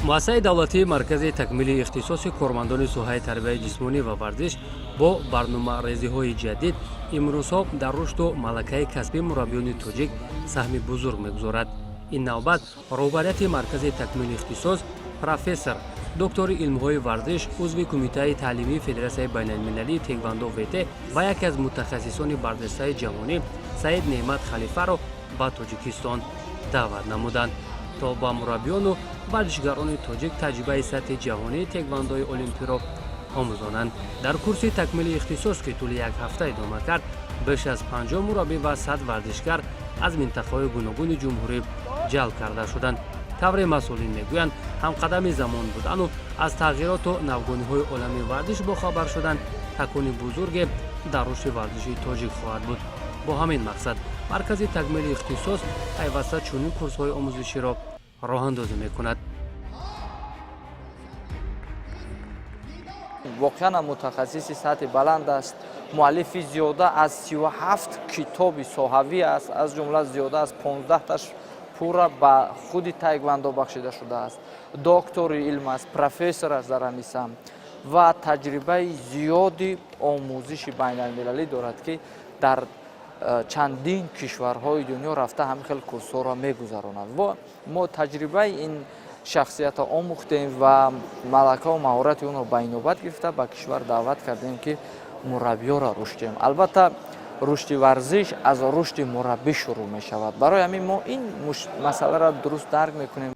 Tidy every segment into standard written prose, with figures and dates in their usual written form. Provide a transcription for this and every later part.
Муассисаи давлатии Маркази такмили ихтисоси кормандони соҳаи тарбияи ҷисмонӣ ва варзиш бо барномарезиҳои ҷадид имрӯзҳо дар рушду малакаи касбии мураббиёни тоҷик саҳми бузург мегузорад. Ин навбат роҳбарияти Маркази такмили ихтисос профессор, доктори илмҳои варзиш, узви Кумитаи таълимии Федератсияи байналмилалии теквандо ВТ ва яке аз мутахассисони барҷастаи ҷаҳонӣ Саид Неъмат Халифаро ба Тоҷикистон даъват намуданд, то ба мураббиёну варзишгарони тоҷик таҷрибаи сатҳи ҷаҳонии теквандои олимпиро омӯзонанд. Дар курси такмили ихтисос, ки тӯли як ҳафта идома кард, беш аз 50 мураббӣ ва 100 варзишгар аз минтақаҳои гуногуни ҷумҳурӣ ҷалб карда шуданд. Тавре масъулин мегӯянд, ҳамқадами замон будану аз тағйироту навгониҳои олами варзиш бохабар шудан такони бузурге дар рушди варзиши тоҷик хоҳад буд. Бо ҳамин мақсад Маркази такмили ихтисос пайваста чунин курсҳои омӯзиширо роҳандозӣ мекунад. Воқеан мутахассиси сатҳи баланд аст, муаллифи зиёда аз 37 китоби соҳавӣ аст, аз ҷумла зиёда аз 15таш пурра ба худи таеквандо бахшида шудааст. Доктори илм аст, профессор аст дар ҳамин самт ва таҷрибаи зиёди омӯзиши байналмилалӣ дорад, ки дар чандин кишварҳои дунё рафта, ҳамин хел курсҳоро мегузаронад. Ва мо таҷрибаи ин шахсиятро омӯхтем ва малакаву маҳорати онро ба инобат гирифта, ба кишвар даъват кардем, ки мураббиёро рушд диҳем. Албатта, рушди варзиш аз рушди мураббӣ шурӯъ мешавад. Барои ҳамин мо ин масъаларо дуруст дарк мекунем.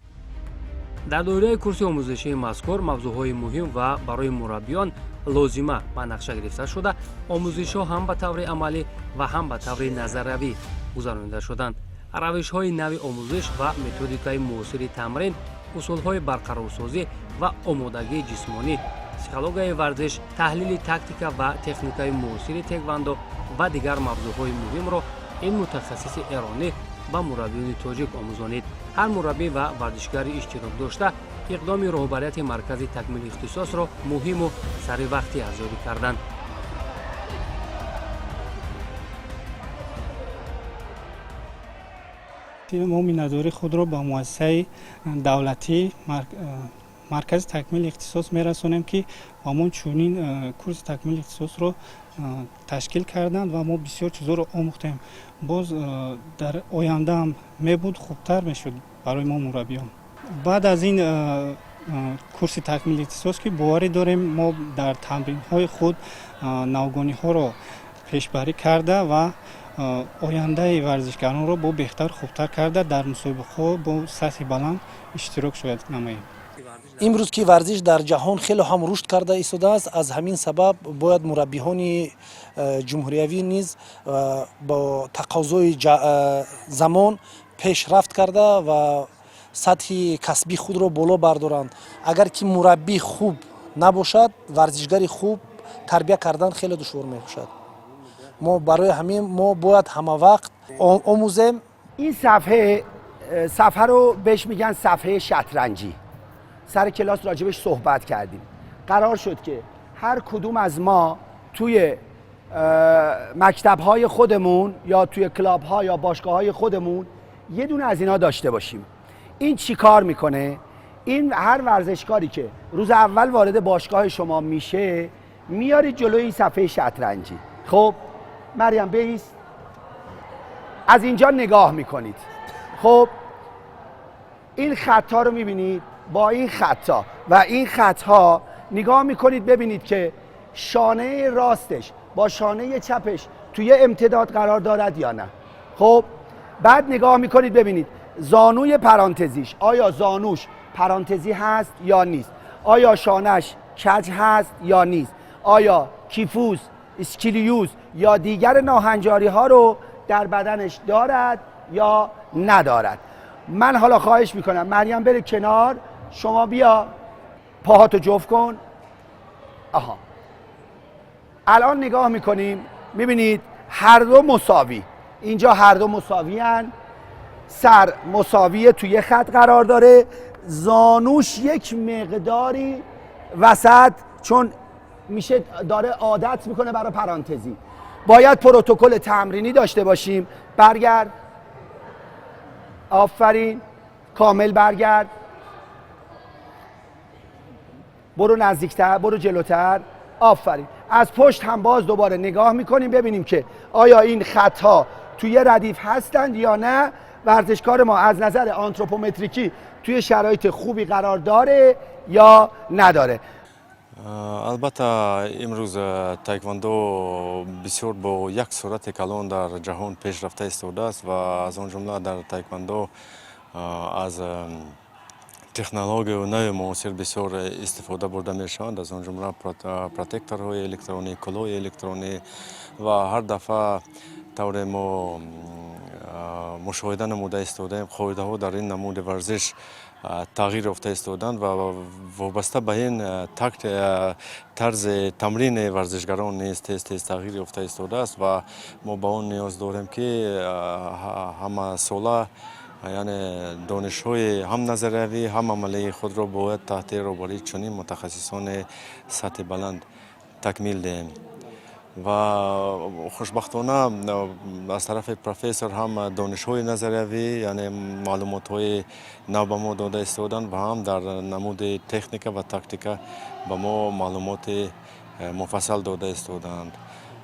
Дар доираи курси омӯзишии мазкур мавзӯъҳои муҳим ва барои мураббиён лозима ба нақша гирифта шуда, омӯзишҳо ҳам ба таври амалӣ ва ҳам ба таври назариявӣ гузаронида шуданд. Равишҳои нави омӯзиш ва методикаи муосири тамрин, усулҳои барқарорсозӣ ва омодагии ҷисмонӣ, психологияи варзиш, таҳлили тактика ва техникаи муосири теквандо ва дигар мавзӯъҳои муҳимро ин мутахассиси эронӣ ба мураббиёни тоҷик омӯзонид. Ҳар мураббӣ ва варзишгари иштирок дошта иқдоми роҳбарияти Маркази такмили ихтисосро муҳиму саривақтӣ арзёбӣ карданд. Мо миннатдории худро ба муассисаи давлатии Маркази такмили ихтисос мерасонем, ки ба мо чунин курси такмили ихтисосро ташкил карданд ва мо бисёр чизҳоро омӯхтем. Боз дар ояндаам мебуд, хубтар мешуд барои мо, мураббиён. Баъд аз ин курси такмили ихтисос, ки боварӣ дорем, мо дар тамринҳои худ навгониҳоро пешбарӣ карда ва ояндаи варзишгаронро бо беҳтар, хубтар карда, дар мусобиқаҳо бо сатҳи баланд иштирок шояд намоем. Имрӯз ки варзиш дар ҷаҳон хеле ҳам рушд карда истодааст, аз ҳамин сабаб бояд мураббиҳони ҷумҳуриявӣ низ бо тақозои замон пешрафт карда ва сатҳи касбии худро боло бардоранд. Агар ки мураббӣ хуб набошад, варзишгари хуб тарбия кардан хеле душвор мебошад. Мо барои ҳамин мо бояд ҳамавақт омӯзем. Ин صفحه صفحه رو بهش میگن صفحه شطرنجی. سر کلاس راجبش صحبت کردیم. قرار شد که هر کدوم از ما توی مکتب های خودمون یا توی کلاب ها یا باشگاه های خودمون یه دونه از اینا داشته باشیم. این چی کار میکنه؟ این هر ورزشکاری که روز اول وارد باشگاه شما میشه، میاری جلوی این صفحه شطرنجی. خب مریم، بایست. از اینجا نگاه میکنید. خب، این خطا رو میبینید؟ با این خطا و این خطها نگاه میکنید، ببینید که شانه راستش با شانه چپش توی امتداد قرار دارد یا نه. خب، بعد نگاه میکنید ببینید زانوی پرانتزیش، آیا زانوش پرانتزی هست یا نیست؟ آیا شانش کج هست یا نیست؟ آیا کیفوز، اسکولیوز یا دیگر ناهنجاری ها رو در بدنش دارد یا ندارد؟ من حالا خواهش میکنم مریم بره کنار، شما بیا پاهاتو جفت کن. آها، الان نگاه میکنیم، میبینید هر دو مساوی، اینجا هر دو مساوی هن. سر مساویه، توی خط قرار داره. زانوش یک مقداری وسط، چون میشه داره عادت میکنه برای پرانتزی. باید پروتکل تمرینی داشته باشیم. برگرد، آفرین، کامل برگرد. برو نزدیکتر، برو جلوتر. آفرین. از پشت هم باز دوباره نگاه میکنیم ببینیم که آیا این خطها توی ردیف هستند یا نه. ورزشکار ما از نظر آنتروپومتریکی توی شرایط خوبی قرار داره یا نداره. Албатта, имрӯз таеквондо бисёр бо як суръати калон дар ҷаҳон пеш рафта истодааст ва аз он ҷумла дар таеквондо аз технологияи нави муосир бисёр истифода бурда мешаванд, аз он ҷумла протекторҳои электронӣ, кулоҳи электронӣ. Ва ҳар дафъа тавре мо мушоҳида намуда истодаем, қоидаҳо дар ин намуди варзиш тағйир ёфта истоданд ва вобаста ба ин тарзи тамрини варзишгарон низ тез тез тағйир ёфта истодааст. Ва мо ба он ниёз дорем, ки ҳамасола, яъне донишҳои ҳам назариявӣ, ҳам амалии худро бояд таҳти роҳбарии чунин мутахассисони сатҳи баланд такмил диҳем. Ва хушбахтона аз тарафи профессор ҳам донишҳои назариявӣ, яъне маълумотҳои нав ба мо дода истоданд ва ҳам дар намуди техника ва тактика ба мо маълумоти муфассал дода истодаанд.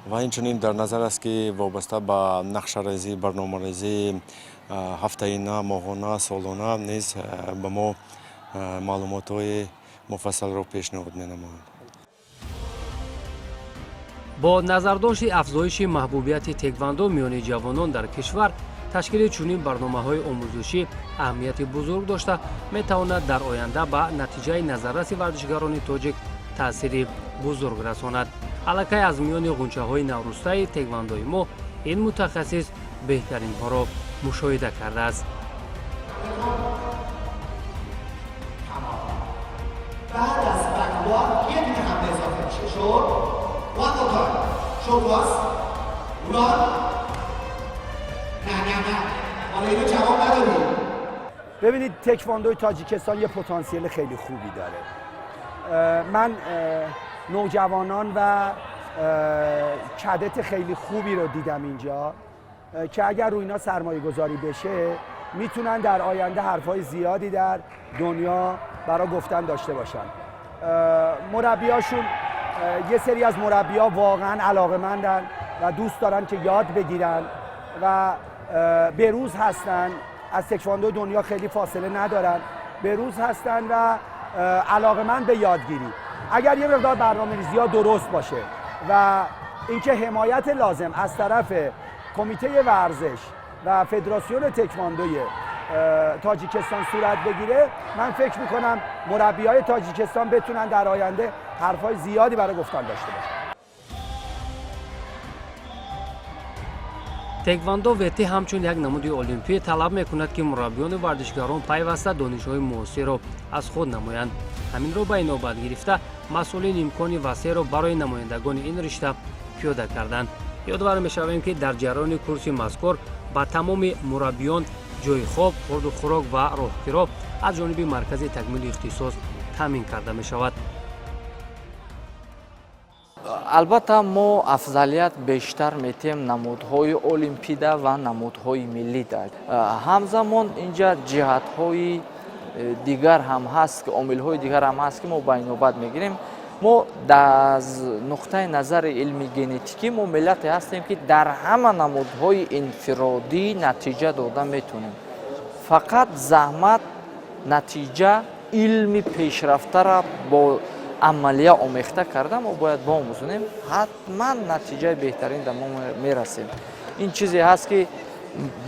Ва инчунин дар назар аст, ки вобаста ба нақшарезӣ, барномарезии ҳафтаина, моҳона, солона низ ба мо маълумотҳои муфассалро пешниҳод менамоянд. Бо назардошти афзоиши маҳбубияти теквандо миёни ҷавонон дар кишвар, ташкили чунин барномаҳои омӯзишӣ аҳамияти бузург дошта метавонад дар оянда ба натиҷаи назарраси варзишгарони тоҷик таъсири бузург расонад. Аллакай аз миёни ғунчаҳои наврӯстаи теквандои мо ин мутахассис беҳтаринҳоро мушоҳида кардааст. بعد از backward یه دونه حمله اضافه میشه. شد. One more time. Short was. Run. نه نه نه، حالا اینو جواب ندادی. ببینید، تکواندوی تاجیکستان یه پتانسیل خیلی خوبی داره. من نوجوانان و cadet خیلی خوبی رو دیدم اینجا که اگر روی اینا سرمایه گذاری بشه، میتونن در آینده حرفای زیادی در دنیا برای گفتن داشته باشن. مربیاشون، یه سری از مربیا واقعا علاقه و دوست دارن که یاد بگیرن و بروز هستن، از تکواندو دنیا خیلی فاصله ندارن، بروز هستن و علاقمند به یادگیری. اگر یه مقدار برنامه ریزی درست باشه و اینکه حمایت لازم از طرف کمیته ورزش و فدراسیون تکواندوی تاجیکستان صورت بگیره، من فکر میکنم مربی های تاجیکستان بتونن در آینده حرفای زیادی برای گفتن داشته باشن. Теквандо ветӣ ҳамчун як намуди олимпӣ талаб мекунад, ки мураббиёну варзишгарон пайваста донишҳои муосирро аз худ намоянд. Ҳаминро ба инобат гирифта, масъулин имкони васеъро барои намояндагони ин ришта пиёда карданд. Ёдовар мешавем, ки дар ҷараёни курси мазкур ба тамоми мураббиён ҷойи хоб, хурду хӯрок ва роҳкиро аз ҷониби маркази такмили ихтисос таъмин карда мешавад. Албатта, мо афзалият бештар метиҳем намудҳои олимпида ва намудҳои миллида. Ҳамзамон инҷа ҷиҳатҳои дигар ҳам ҳаст, омилҳои дигар ҳам ҳаст, ки мо ба инобат мегирем. Мо аз нуқтаи назари илми генетикӣ мо миллате ҳастем, ки дар ҳама намудҳои инфиродӣ натиҷа дода метавонем. Фақат заҳмат, натиҷа, илми пешрафтара бо амалия омехта карда мо бояд биомӯзонем, ҳатман натиҷаи беҳтарин дар мо мерасем. Ин чизе ҳаст, ки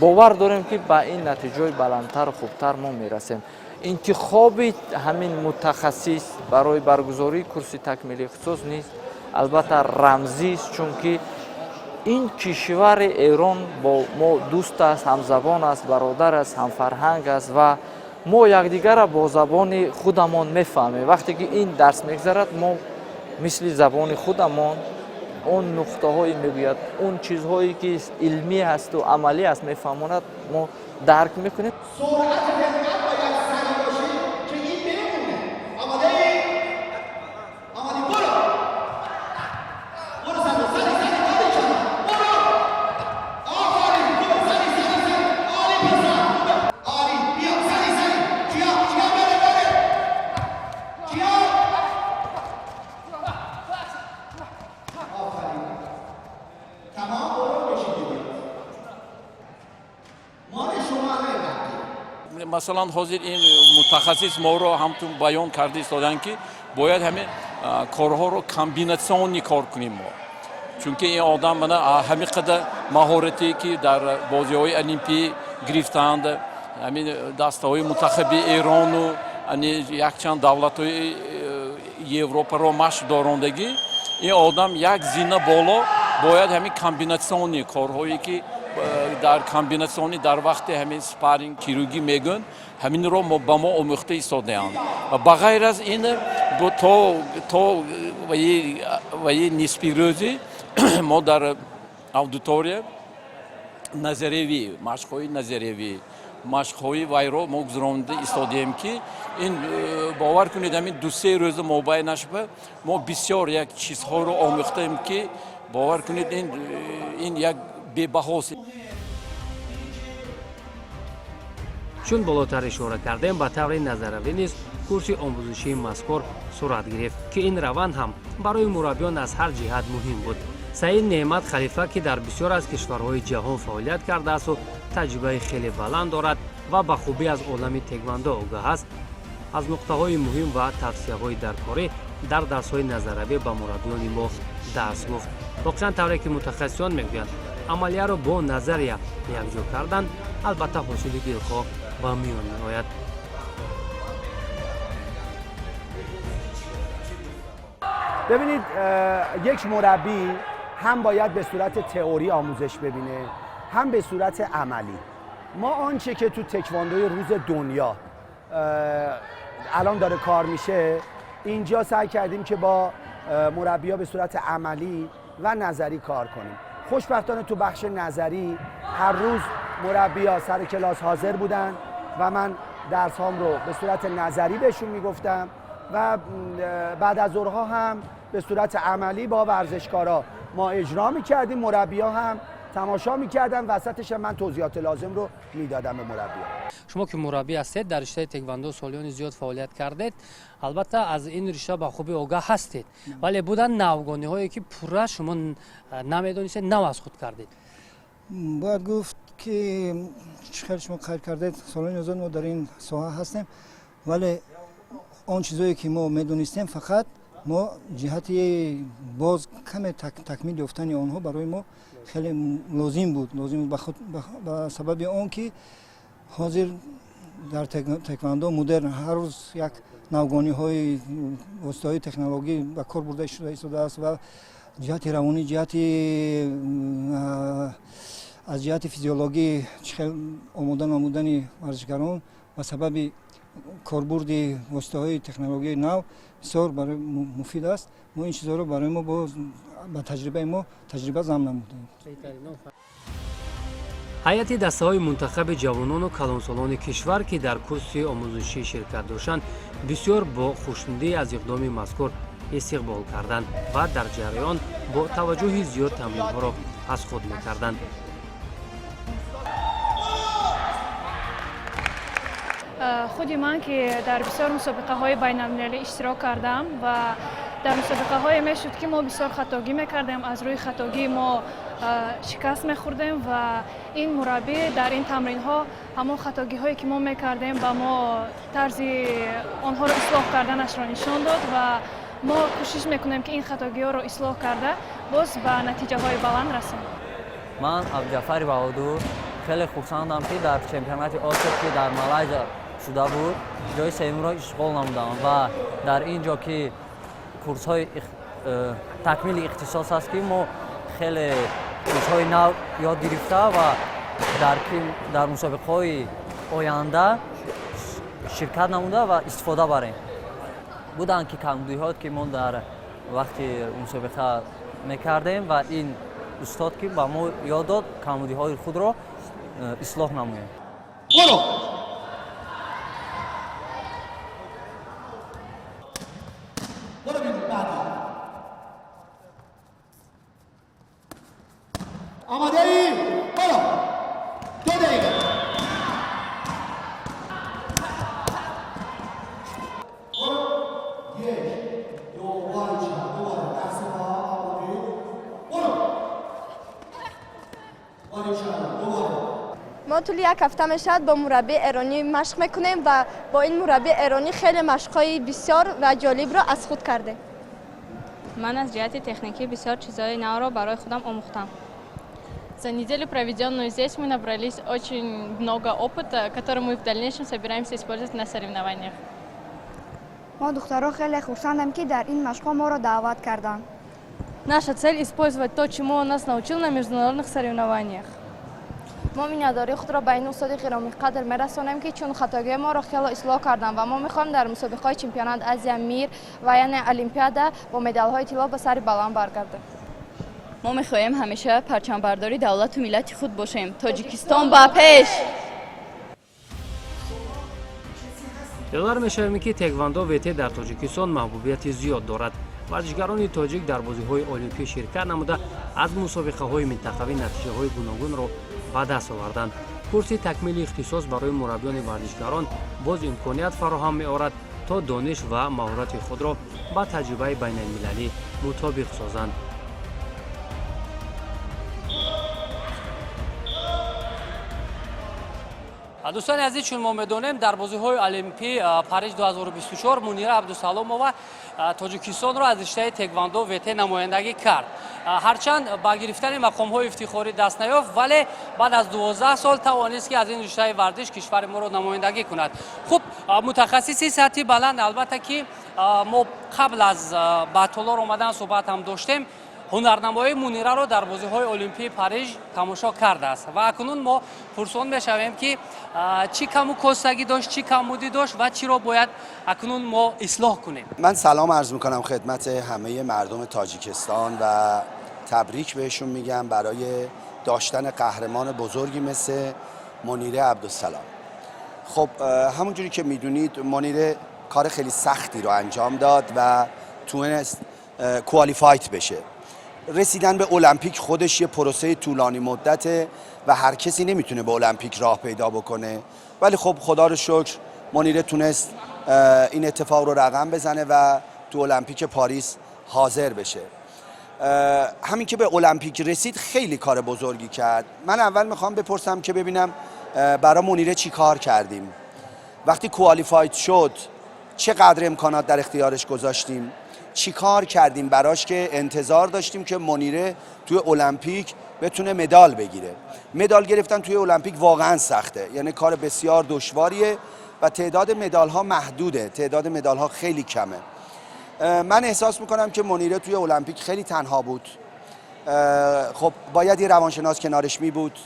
бовар дорем, ки ба ин натиҷаҳои баландтару хубтар мо мерасем. Интихоби ҳамин мутахассис барои баргузории курси такмили ихтисос низ албатта рамзист, чунки ин кишвари Эрон бо мо дӯст аст, ҳамзабон аст, бародар аст, ҳамфарҳанг аст ва мо якдигарро бо забони худамон мефаҳмем. Вақте ки ин дарс мегзарад, мо мисли забони худамон он нуқтаҳое мегӯяд, он чизҳое ки илмӣ ҳасту амалӣ аст мефаҳмонад, мо дарк мекунем. سرعت انقدر باید سریع باشه که این بمونه. آماده ای؟ آماده، برو برو، سریع سریع سریع، باریکلا، برو، آفرین، خوبه، سریع سریع سریع، عالی پسر، خوبه، عالی، بیا، سریع سریع، کیا، کیا، بره بره، کیا. Масалан, ҳозир ин мутахассис моро ҳамтун баён карда истоданд, ки бояд ҳамин корҳоро комбинационный кор кунем мо, чунки ин одам мана ҳамин қадар маҳорате, ки дар бозиҳои олимпӣ гирифтаанд, ҳамин дастаҳои мунтахаби Эрону якчанд давлатҳои Европаро машқ дорондагӣ, ин одам як зина боло бояд ҳамин комбинационный корҳое, ки дар комбинационный, дар вақти ҳамин спарринг, киругӣ мегӯянд, ҳаминро ба мо омӯхта истодаанд. Ба ғайр аз ин, то ваи нисфи рӯзӣ мо дар аудитория назариявӣ, машқҳои назариявӣ, машқҳои вайро мо гузаронида истодаем, ки ин бовар кунед, ҳамин 2-се рӯза мобайнашба мо бисёр як чизҳоро омӯхтаем, ки бовар кунед, ин як бебаҳост. Чун болотар ишора кардем, ба таври назаравӣ низ курси омӯзишии мазкур сурат гирифт, ки ин раванд ҳам барои мураббиён аз ҳар ҷиҳат муҳим буд. Саид Неъмат Халифа, ки дар бисёр аз кишварҳои ҷаҳон фаъолият кардаасту таҷрибаи хеле баланд дорад ва ба хубӣ аз олами теквандо огаҳ аст, аз нуқтаҳои муҳим ва тавсияҳои даркорӣ дар дарсҳои назаравӣ ба мураббиёни мо дарс гуфт. Воқеан, тавре ки мутахассисон мегӯянд, амалияро бо назария якҷо кардан, албатта, ҳосили дилхоҳ ба миён меояд. ببینید، یک مربی هم باید به صورت تئوری آموزش ببینه، هم به صورت عملی. ما آنچه که تو تکواندوی روز دنیا الان داره کار میشه، اینجا سعی کردیم که با مربی‌ها به صورت عملی و نظری کار کنیم. خوشبختانه تو بخش نظری هر روز مربی‌ها سر کلاس حاضر بودن و من درس هام رو به صورت نظری بهشون میگفتم و بعد از ظهرها هم به صورت عملی با ورزشکارا ما اجرا میکردیم. مربی‌ها هم تماشا میکردن، وسطش هم من توضیحات لازم رو میدادم به مربی‌ها. Шумо ки мураббӣ ҳастед, дар риштаи теквандо солиёни зиёд фаъолият кардед, албатта, аз ин ришта ба хубӣ огаҳ ҳастед, вале буданд навгониҳое, ки пурра шумо намедонистед, нав аз худ кардед? Бояд гуфт, ки чӣ хел шумо қайд кардед, солони зиёд мо дар ин соҳа ҳастем, вале он чизое ки мо медонистем, фақат мо ҷиҳати боз каме такмил ёфтани онҳо барои мо хеле лозим буд. Лозим ба сабаби он ки ҳозир дар теквандо модерн ҳар рӯз як навгониҳои воситаҳои технологӣ ба кор бурда шуда истодааст ва ҷиҳати равонӣ, ҷиҳати аз ҷиҳати физиологӣ чӣ хел омода намудани варзишгарон ба сабаби корбурди воситаҳои технологияи нав бисёр барои муфид аст. Мо ин чизҳоро барои мо боз ба таҷрибаи мо таҷриба зам намудем. Ҳайати дастаҳои мунтахаби ҷавонону калонсолони кишвар, ки дар курси омӯзишӣ ширкат доштанд, бисёр бо хушнудӣ аз иқдоми мазкур истиқбол карданд ва дар ҷараён бо таваҷҷӯҳи зиёд тамринҳоро аз худ мекарданд. Худи ман, ки дар бисёр мусобиқаҳои байналмилалӣ иштирок кардам ва дар мусобиқаҳое мешуд, ки мо бисёр хатогӣ мекардем, аз рӯи хатогӣ мо шикаст мехӯрдем ва ин мураббӣ дар ин тамринҳо ҳамон хатогиҳое, ки мо мекардем, ба мо тарзи онҳоро ислоҳ карданашро нишон дод ва мо кӯшиш мекунем, ки ин хатогиҳоро ислоҳ карда, боз ба натиҷаҳои баланд расем. Ман Абдуҷафари Баҳодур, хеле хурсандам, ки дар чемпионати Осиё, ки дар Малайзия шуда буд, ҷои сеюмро ишғол намудам ва дар ин ҷо, ки курсҳои такмили ихтисос аст, ки мо хеле чизҳои нав ёд гирифта ва дар мусобиқаҳои оянда ширкат намуда ва истифода барем. Буданд, ки камбудиҳо, ки мо дар вақти мусобиқа мекардем ва ин устод, ки ба мо ёд дод камбудиҳои худро ислоҳ намоем. برو برو بیرون. بعدی، آماده ای؟ برو، 2 دقیقه. برو، یک، دو، باریکلا. دوباره دست پا، آماده، برو، باریکلا، دوباره. ما Тӯли як ҳафта мешавад бо мураббии эронӣ машқ мекунем ва бо ин мураббии эронӣ хеле машқҳои бисёр ва ҷолибро аз худ кардем. Ман аз ҷиҳати техникӣ бисёр чизҳои навро барои худам омӯхтам. За неделю, проведенную здесь, мы набрались очень много опыта, который мы в дальнейшем собираемся использовать на соревнованиях. Мо духтарон хеле хурсандем, ки дар ин машқҳо моро даъват карданд. Наша цель – использовать то, чему он нас научил, на международных соревнованиях. Мо миннатдории худро ба ин устоди гиромиқадр мерасонем, ки чун хатогиҳои моро хело ислоҳ карданд, ва мо мехоҳем дар мусобиқаҳои чемпионат Азия, мир ва яъне Олимпиада бо медалҳои тилло ба сари баланд баргардем. Мо мехоҳем ҳамеша парчамбардори давлату миллати худ бошем. Тоҷикистон ба пеш! Ёдовар мешавем, ки теквандо ВТ дар Тоҷикистон маҳбубияти зиёд дорад. Варзишгарони тоҷик дар бозиҳои олимпӣ ширкат намуда, аз мусобиқаҳои минтақавӣ натиҷаҳои гуногунро ба даст оварданд. Курси такмили ихтисос барои мураббиёни варзишгарон боз имконият фароҳам меорад, то дониш ва маҳорати худро ба таҷрибаи байналмилалӣ мутобиқ созанд. Дӯстони азиз, чун мо медонем, дар бозиҳои олимпӣ Париж 2024 Мунира Абдусаломова Тоҷикистонро аз риштаи теквандо ВТ намояндагӣ кард. Ҳарчанд ба гирифтани мақомҳои ифтихорӣ даст наёфт, вале баъд аз 12 сол тавонист, ки аз ин риштаи варзиш кишвари моро намояндагӣ кунад. Хуб, мутахассиси сатҳи баланд, албатта, ки мо қабл аз ба толор омадан суҳбат ҳам доштем, ҳунарнамоии Мунираро дар бозиҳои олимпии Париж тамошо кардааст ва акнун мо пурсон мешавем, ки чӣ каму костагӣ дошт, чӣ камбудӣ дошт ва чиро бояд акнун мо ислоҳ кунем. من سلام عرض میکنم خدمت همه مردم تاجیکستان و تبریک بهشون میگم برای داشتن قهرمان بزرگی مثل منیره عبدالسلام. خب، همونجوری که میدونید، منیره کار خیلی سختی رو انجام داد و تونست qualified بشه. رسیدن به المپیک خودش یه پروسه طولانی مدته و هر کسی نمیتونه به المپیک راه پیدا بکنه، ولی خب خدا رو شکر منیره تونست این اتفاق رو رقم بزنه و تو المپیک پاریس حاضر بشه. همین که به المپیک رسید خیلی کار بزرگی کرد. من اول میخوام بپرسم که ببینم برای منیره چی کار کردیم؟ وقتی qualified شد چقدر امکانات در اختیارش گذاشتیم؟ چی کار کردیم براش که انتظار داشتیم که منیره توی المپیک بتونه مدال بگیره؟ مدال گرفتن توی المپیک واقعا سخته، یعنی کار بسیار دشواریه و تعداد مدال ها محدوده، تعداد مدال ها خیلی کمه. من احساس میکنم که منیره توی المپیک خیلی تنها بود. خب، باید یه روانشناس کنارش می بود،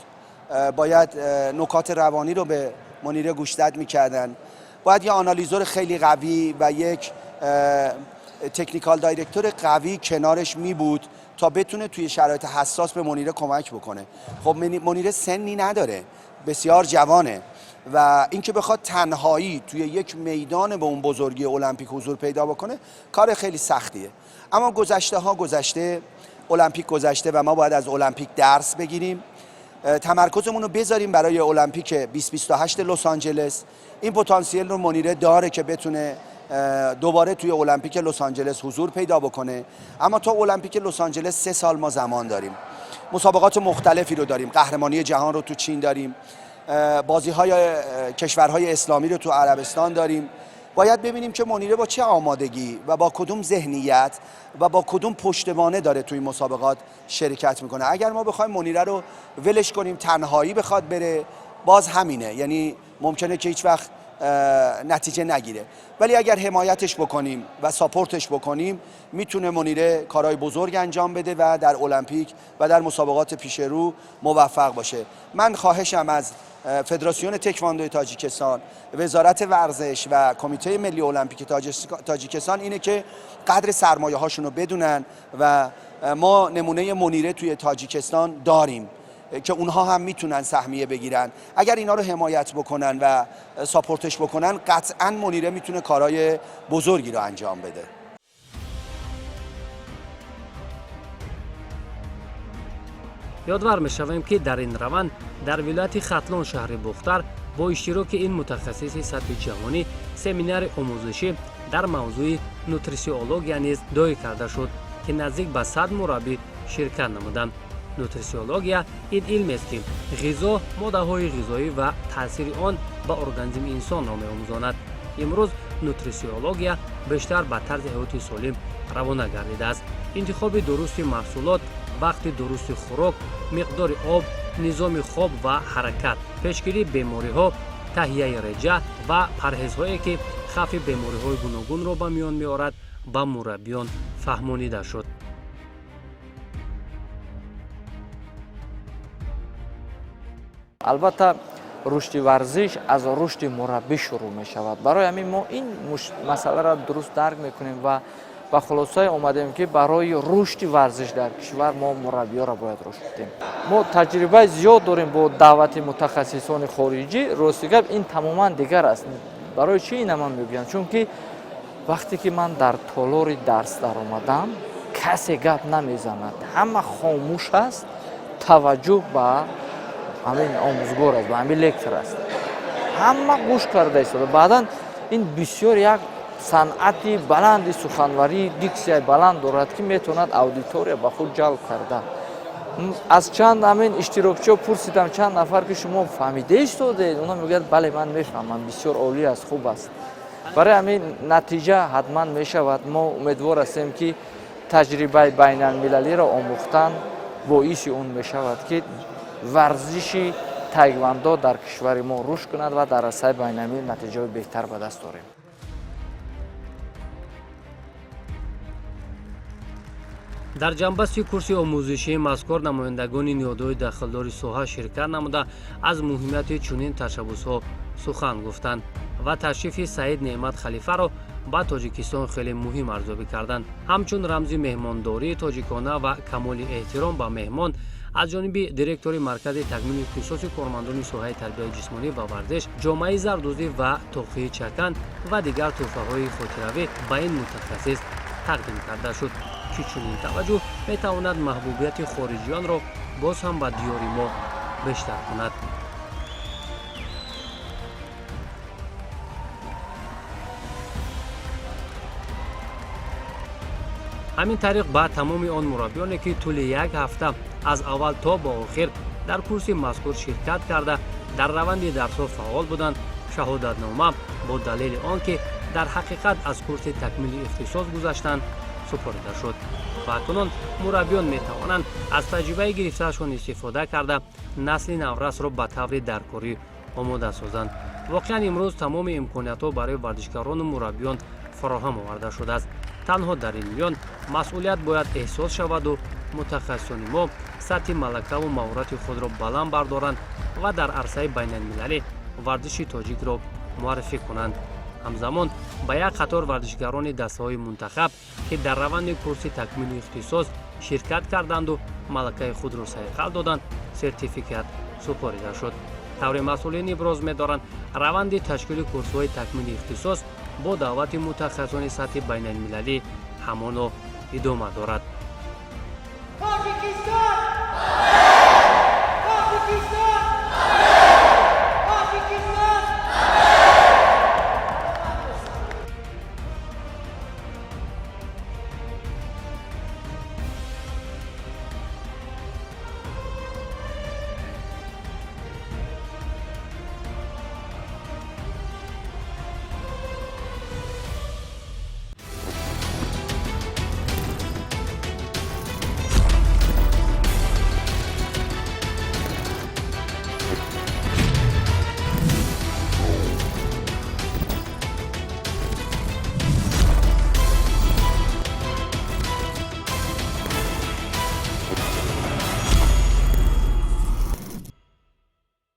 باید نکات روانی رو به منیره گوشزد میکردن، باید یه آنالیزور خیلی قوی و یک technical director قوی کنارش می بود تا بتونه توی شرایط حساس به منیره کمک بکنه. خب، منیره سنی نداره، بسیار جوانه و اینکه بخواد تنهایی توی یک میدان به اون بزرگی المپیک حضور پیدا بکنه کار خیلی سختیه. اما گذشته ها گذشته، المپیک گذشته و ما باید از المپیک درس بگیریم، تمرکزمون رو بذاریم برای المپیک 2028 لس آنجلس. این پتانسیل رو منیره داره که بتونه دوباره توی المپیک لس آنجلس حضور پیدا بکنه. اما تا المپیک لس آنجلس 3 سال ما زمان داریم. مسابقات مختلفی رو داریم، قهرمانی جهان رو تو چین داریم، بازی های کشورهای اسلامی رو تو عربستان داریم. باید ببینیم که منیره با چه آمادگی و با کدوم ذهنیت و با کدوم پشتوانه داره توی این مسابقات شرکت میکنه. اگر ما بخوایم منیره رو ولش کنیم تنهایی بخواد بره، باز همینه، یعنی ممکنه که هیچ وقت نتیجه نگیره. ولی اگر حمایتش بکنیم و support ش بکنیم، میتونه منیره کارهای بزرگ انجام بده و در المپیک و در مسابقات پیش رو موفق باشه. من خواهشم از فدراسیون تکواندوی تاجیکستان، وزارت ورزش و کمیته ملی المپیک تاجیکستان اینه که قدر سرمایه هاشون رو بدونن و ما نمونه منیره توی تاجیکستان داریم که اونها هم میتونن سهمیه بگیرن. اگر اینا رو حمایت بکنن و support ش بکنن، قطعا منیره میتونه کارهای بزرگی رو انجام بده. Ёдвар мешавем, ки дар ин раванд дар вилояти Хатлон, шаҳри Бохтар, бо иштироки ин мутахассиси сатҳи ҷаҳонӣ семинари омӯзишӣ дар мавзӯи нутрисиология низ доир карда шуд, ки наздик ба 100 мураббӣ ширкат намуданд. Нутрисиология ин илмест, ки ғизо, моддаҳои ғизоӣ ва таъсири он ба организми инсонро меомӯзонад. Имрӯз нутрисиология бештар ба тарзи ҳаёти солим равона гардидааст. Интихоби дурусти маҳсулот, вақти дурусти хӯрок, миқдори об, низоми хоб ва ҳаракат, пешгирии бемориҳо, таҳияи реҷа ва парҳезҳое, ки хавфи бемориҳои гуногунро ба миён меорад, ба мураббиён фаҳмонида шуд. Албатта, рушди варзиш аз рушди мураббӣ шурӯъ мешавад. Барои ҳамин мо ин масъаларо дуруст дарк мекунем ва ба хулосае омадем, ки барои рушди варзиш дар кишвар мо мураббиёро бояд рушд диҳем. Мо таҷрибаи зиёд дорем бо даъвати мутахассисони хориҷӣ. Рости гап, ин тамоман дигар аст. Барои чӣ ина ман мегӯям? Чунки вақте ки ман дар толори дарс даромадам, касе гап намезанад, ҳама хомӯш аст, таваҷҷӯҳ ба ҳамин омӯзгор аст, ба ҳамин лектор аст, ҳама гӯш карда истода. Баъдан ин бисёр як санъати баланди суханварӣ, диксияи баланд дорад, ки метавонад аудитория ба худ ҷалб карда. Аз чанд ҳамин иштирокчиҳо пурсидам, чанд нафар, ки шумо фаҳмида истодед? Онҳо мегӯяд: бале, ман мефаҳмам, бисёр олӣ аст, хуб аст. Барои ҳамин натиҷа ҳатман мешавад. Мо умедвор ҳастем, ки таҷрибаи байналмилалиро омӯхтан боиси он мешавад, ки варзиши таеквондо дар кишвари мо рушд кунад ва дар арсаи байналмилал натиҷаҳои беҳтар ба даст орем. Дар ҷанбасти курси омӯзишии мазкур намояндагони ниҳодҳои дахлдори соҳа ширкат намуда, аз муҳимияти чунин ташаббусҳо сухан гуфтанд ва ташрифи Саид Неъмат Халифаро ба Тоҷикистон хеле муҳим арзёбӣ карданд, ҳамчун рамзи меҳмондории тоҷикона ва камоли эҳтиром ба меҳмон. Аз ҷониби директори Маркази такмили ихтисоси кормандони соҳаи тарбияи ҷисмонӣ ва варзиш ҷомаи зардӯзӣ ва тоқии чакан ва дигар тӯҳфаҳои хотиравӣ ба ин мутахассис тақдим карда шуд, ки чунин таваҷҷӯҳ метавонад маҳбубияти хориҷиёнро боз ҳам ба диёри мо бештар кунад. Ҳамин тариқ, ба тамоми он мураббиёне, ки тӯли як ҳафта аз аввал то ба охир дар курси мазкур ширкат карда, дар раванди дарсҳо фаъол буданд, шаҳодатнома бо далели он ки дар ҳақиқат аз курси такмили ихтисос гузаштанд, супорида шуд ва акнун мураббиён метавонанд аз таҷрибаи гирифтаашон истифода карда, насли наврасро ба таври даркорӣ омода созанд. Воқеан, имрӯз тамоми имкониятҳо барои варзишгарону мураббиён фароҳам оварда шудааст. Танҳо дар ин миён масъулият бояд эҳсос шаваду мутахассисони мо сатҳи малакаву маҳорати худро баланд бардоранд ва дар арсаи байналмилалӣ варзиши тоҷикро муаррифӣ кунанд. Ҳамзамон, ба як қатор варзишгарони дастаҳои мунтахаб, ки дар раванди курси такмили ихтисос ширкат карданду малакаи худро сайқал доданд, сертификат супорида шуд. Тавре масъулин иброз медоранд, раванди ташкили курсҳои такмили ихтисос бо даъвати мутахассисони сатҳи байналмилалӣ ҳамоно идома дорад.